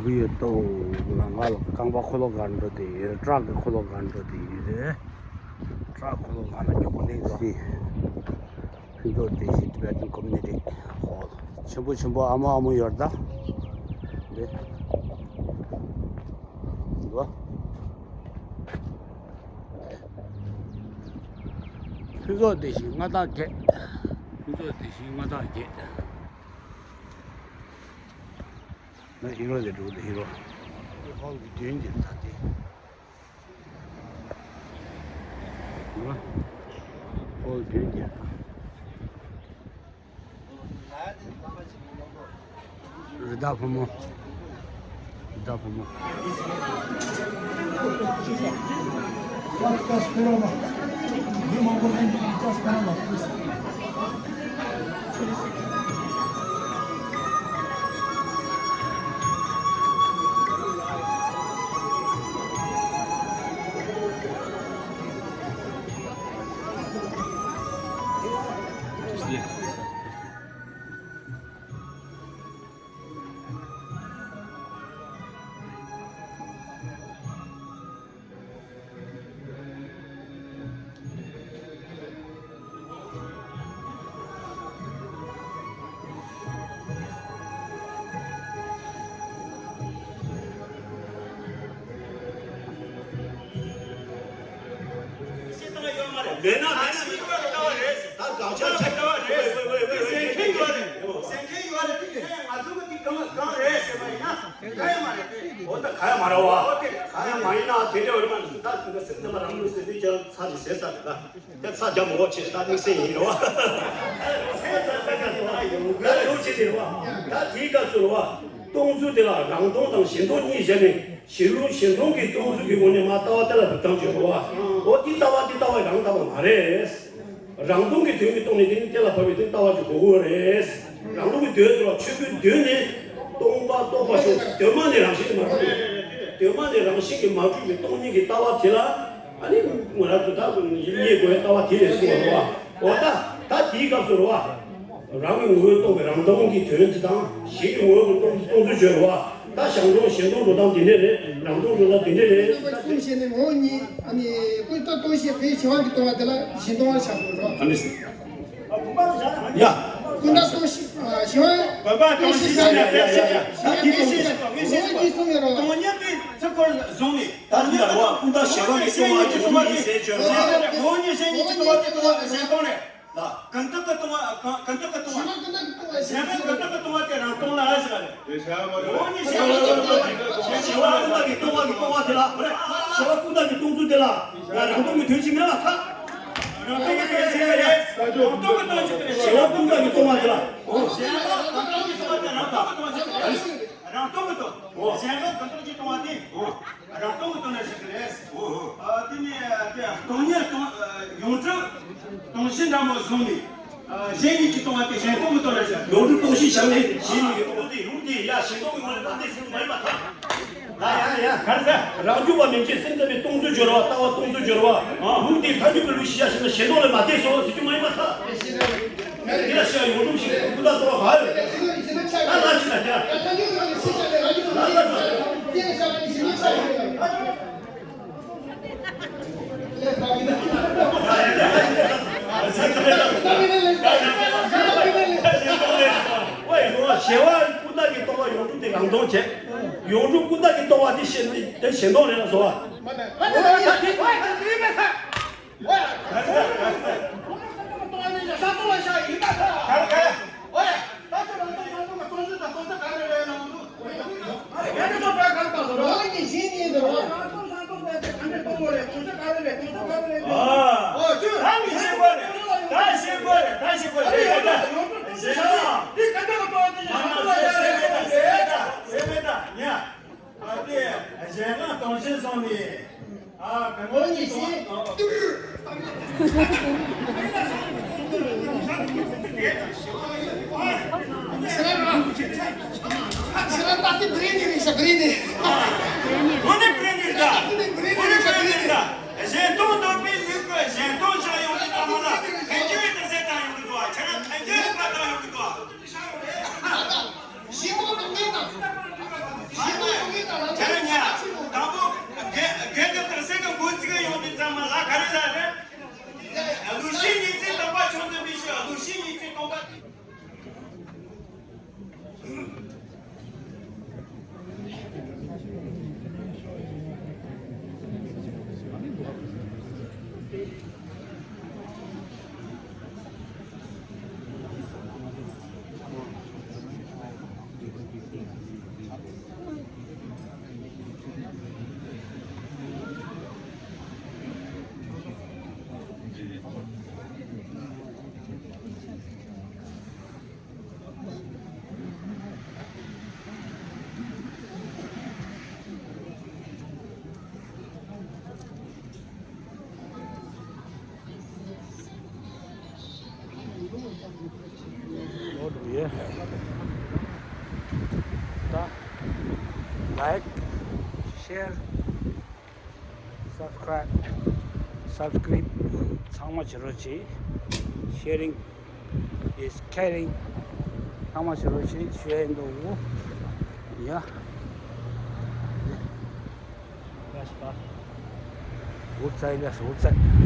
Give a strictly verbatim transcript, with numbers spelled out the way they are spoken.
ཡོད་དོ། ང་ལ་རྐང་པ་འཁོར་ལོ་སྒང་འགྲོ་དེ་ཡོད། ཊྲག་གི་འཁོར་ལོ་སྒང་འགྲོ་དེ་ཡོད་རེད། ཊྲག་འཁོར་ལོ་སྒང་ལ་མགྱོགས་པོ་སླེབས་འདུག་ཕུན་ཚོགས་བདེ་སྐྱིད་Tibetan Community Hall། ཆེན་པོ་ཆེན་པོ་ཨ་མོ་ཨ་མོ་ཡོད་ད། འདི། འདུག་ཕུན་ཚོགས་བདེ་སྐྱིད་མངའ་བདག་བརྒྱད། ཕུན་ཚོགས་བདེ་སྐྱིད་མངའ་བདག་བརྒྱད། ང་ཧི་རོ་ལ་འགྲོ་གི་འདུག་ཧི་རོ། ཧོལ་གྱི་མདུན་འདིར་ད་དེ། ཧོལ་མདུན་འདིར་ད། རི་དྭགས་ཕོ་མོ། རི་དྭགས་ཕོ་མོ། མེད་ན་མེད་ན་ད་དགག་བྱ་ཆགས། ད་དགག་བྱ་ཆགས། ཝེ་ཝེ་ཝེ་ཝེ། ཟེར་མཁན་ཡོད་རེད། ཟེར་མཁན་ཡོད་རེད། དེ་ང་ཚོ་གི་དེ་གང་གང་རེད་ཟེར་བ་ཡིན་ན། གང་ཡང་མ་རེད། འོ་ད་གང་ཡང་མ་རེད་བ། འོ་དེ་གང་ཡང་མ་ཡིན་ན་དེ་འདྲ་འོས་མ་རེད། ད་དེ་འདྲ་སེམས་ཙམ་པ་རང་ལུགས་ཟེར་དུས་ཀྱང་ཚར་རེད་ཟེར་ས་རེད་ད། དེ་ཚ་རྒྱབ་འོག་ཆེ་ད་དམིགས་བསལ་ཡིན་རེད་བ། ད་ལོ་ཆེ་དེ་རེད་བ། ད་དེའི་སྐབས་སུ་རེད་བ། སྟོང་ཚུལ་དེ་ལ་རང་སྟོང་དང་གཞན་སྟོང་གཉིས་བཞག་ནས་གཞི་ལུགས་གཞན་སྟོང་གི་སྟོང་ཚུལ་གྱི་སྒོ་ནས་མ་ལྟ་བ་གཏན་ལ་ཕབ་སྟངས་བརྗོད་རེད་བ། འོ་དེ་ལྟ་བ་དེ་ལྟ་བ་རང་ལྟ་བ་མ་རེད། རང་སྟོང་གི་དོན་གྱིས་སྟོང་ནས་དེ་ནི་གཏན་ལ་ཕབ་པའི་དོན་ལྟ་བ་ཅིག་གོ་དགོས་རེད། རང་སྟོང་གི་དོན་དུ་ལ་ཆོས་སྐུའི་དོན་ནི་སྟོང་པ་རྟོགས་པ་ཤོག་གདོད་མ་ནས་རང་བཞིན་གྱིས་མ་གྲུབ་པའི། གདོད་མ་ནས་རང་བཞིན་གྱིས་མ་གྲུབ་པའི་སྟོང་ཉིད་ཀྱི་ལྟ་བ་དེ་ལ། ཨ་ནི་ང་རང་ཚོ་ད་རྙེད་དགོས་པའི་ལྟ་བ་དེ་ལས་གསུངས་པ་རེད་བ། འོ་ད་ད་དེའི་སྐབས་སུ་རེད་བ། རང་གི་ངོ་བོས་སྟོང་པའི་རང་སྟོང་གི་དོན་དེ་དང་གཞན་གྱི་ངོ་བོས་སྟོང་སྟོང་ཚུལ་བརྗོད་རེད་བ། ད་བྱང་སྟོང་གཞན་སྟོང་འགྲོ་སྟངས་དེ་འདྲ་རེད། རང་སྟོང་འགྲོ་སྟངས་དེ་འདྲ་རེད། ཀུན་རྟོག་གསུམ་ཞེས་ནི་ངོ་བོ་ཉིད། ཨ་ནི་ཀུན་རྟོག་སྟོང་ཞེས་པའི་བྱ་བ་གི་སྟོང་བ་དེ་ལ་གཞན་སྟོང་བར་བྱ་དགོས་རོ། ཨ་ནི། ཡ། ཀུན་རྟོག་སྟོང་ཞེས་བྱ་བ། བུམ་པ་སྟོང་ཞེས་བྱ་བ་ཡ་ཡ་ཡ་ཡ། ད་དེ་ངོ་བོ་ཉིད་གསུམ་ཡོད་རོ། སྟོང་ཉིད་དེ་ཚུལ་ཁོ་བཟུང་ནས། ད་དེ་ལ་རེད་བ། ཀུན་རྟོག་བྱ་བ་གི་སྟོང་བ་གི་སྟོང་ཉིད་ཟེར་བརྗོད་རོ། ངོ་བོ་ཉིད་གསུམ་ཉིད་ཀྱི་སྟོང་བ་དེ་སྟོང་བ་གཞན་སྟོང་རེད། ལ། ཀུན་རྟོག་གི་སྟོང་བ། ཀུན་རྟོག་གི་སྟོང་བ། གཞན་ལ་ཀུན་རྟོག་གི་སྟོང་བ་དེ་རང་སྟོང་ལ་ཟེར་བ་རེད། དེ་བྱ་བ་མ་རེད། ངོ་བོ་ཉིད་གཞན་ལ་ཀུན་རྟོག་གི་སྟོང་བ་གི་སྟོང་བ་དེ་ལ། བྱ་བ་ཀུན་རྟོག་གི་སྟོང་ཚུལ་དེ་ལ་ཡང་རང་སྟོང་གི་དོན་ཅིག་མེད་པར་ཐལ། རང་སྟོང་གི་དོན་ཅིག་མེད་རེད། རང་སྟོང་གི་དོན་ཅིག་མེད་རེད། བྱ་བ་ཀུན་རྟོག་གི་སྟོང་བ་དེ་ལ། གཞན་ལ་ཀུན་རྟོག་གི་སྟོང་བ་དེ་རང་སྟོང་གི་སྟོང་བ་ཅིག་རེད། རང་སྟོང་གི་སྟོང་། གཞན་ལ་ཀུན་རྟོག་གི་སྟོང་བ་དེ། རང་སྟོང་གི་སྟོང་ན་ཞིག་རེད། ཨ་དེ་ནས་དེ་སྟོང་ཉིད་སྟོང་། ཡོངས་གྲུབ་སྟོང་གཞི་འདྲ་མོ་བཟུང་ནས། གཞན་ཉིད་ཀྱི་སྟོང་བ་དེ་གཞན་སྟོང་གི་སྟོང་ན་ཞིག་ཡོངས་གྲུབ་སྟོང་གཞི་བཞག་ནས་གཞན་ཉིད་ཀྱི་སྟོང་དེ་ཡོངས་དེ་ཡ་གཞན་སྟོང་གི་ངོས་ནས་མ་འདས་སུ་མ་ཡིན་པར་ཐལ། ཡ་ཡ་ཡ། ག་རེ་ཟེར། རང་རྒྱུད་པ་མན་ཆད་སེམས་ཙམ་པའི་སྟོང་ཚུལ་སྦྱོར་བ། ལྟ་བ་སྟོང་ཚུལ་སྦྱོར་བ། ལུགས་དེའི་ཐལ་འགྱུར་གྱི་ལུགས་ཤེས་བྱ་ཞིག་ན་གཞན་སྟོང་ལས་མ་འདས་སོ་ཟེར་རྒྱུ་མ་ཡིན་པར་ཐལ། འདི་ལ་ཤི་ཡ་ཡོངས་གྲུབ་ཞིག་ཀུན་བརྟགས་ལྟ་བ་ག་ཡོད། ད་ལ་ཤི་ན་དེ་ལ། ད་ལ་ཤི་ན། ཝེ་ཡོང་བ་ཞེ་བ་ཀུན་བརྟགས་ཀྱི་སྟོང་བ་ཡོངས་གྲུབ་དེ་རང་སྟོང་བྱས། ཡོངས་གྲུབ་ཀུན་བརྟགས་ཀྱི་སྟོང་བ་དེ་ཤེས་ནས་དེ་གཞན་སྟོང་རེད་ལ་སོ། ཨ་དེ་གཞན་ལ་སྟོང་ཆེན་སོང་ནས། ཨ་ག་ངོ་ཉིད་ཤེས། ཁྱེད་རང་ད་ལྟའི་བི་རེ་ནི་རེད་ཤག་བི་རེ་ནི། ཨོ་ནི་བི་རེ་ནི་རེད་ད། ཨོ་ནི་བི་རེ་ནི་རེད་ད། གཞན་སྟོང་འདོད་པའི་ལུས་ཀྱི་གཞན་སྟོང་ཆགས་ཡོང་དུས་ཙམ་པ་ལ་ཐལ་འགྱུར་བའི་དུས་ཚོད་བཏང་ཡོང་གི་འདུག་ཁྱེད་རང་ཐལ་འགྱུར་བའི་བར་བཏང་ཡོང་གི་འདུག་གཞན་སྟོང་དང་ལྡན་དང་། གཞན་སྟོང་ ད་like, share, subscribe, subscribe ཚང་མ་བྱེད་རོགས་གྱིས། Sharing is caring. ཚང་མ་བྱེད་རོགས་གྱིས་ཞུ་ཡ་ཡིན་འདུག་ཡ། ཡ་ཤི་པ། འུ་ཚ་ཡ་ཤི་འུ་ཚ།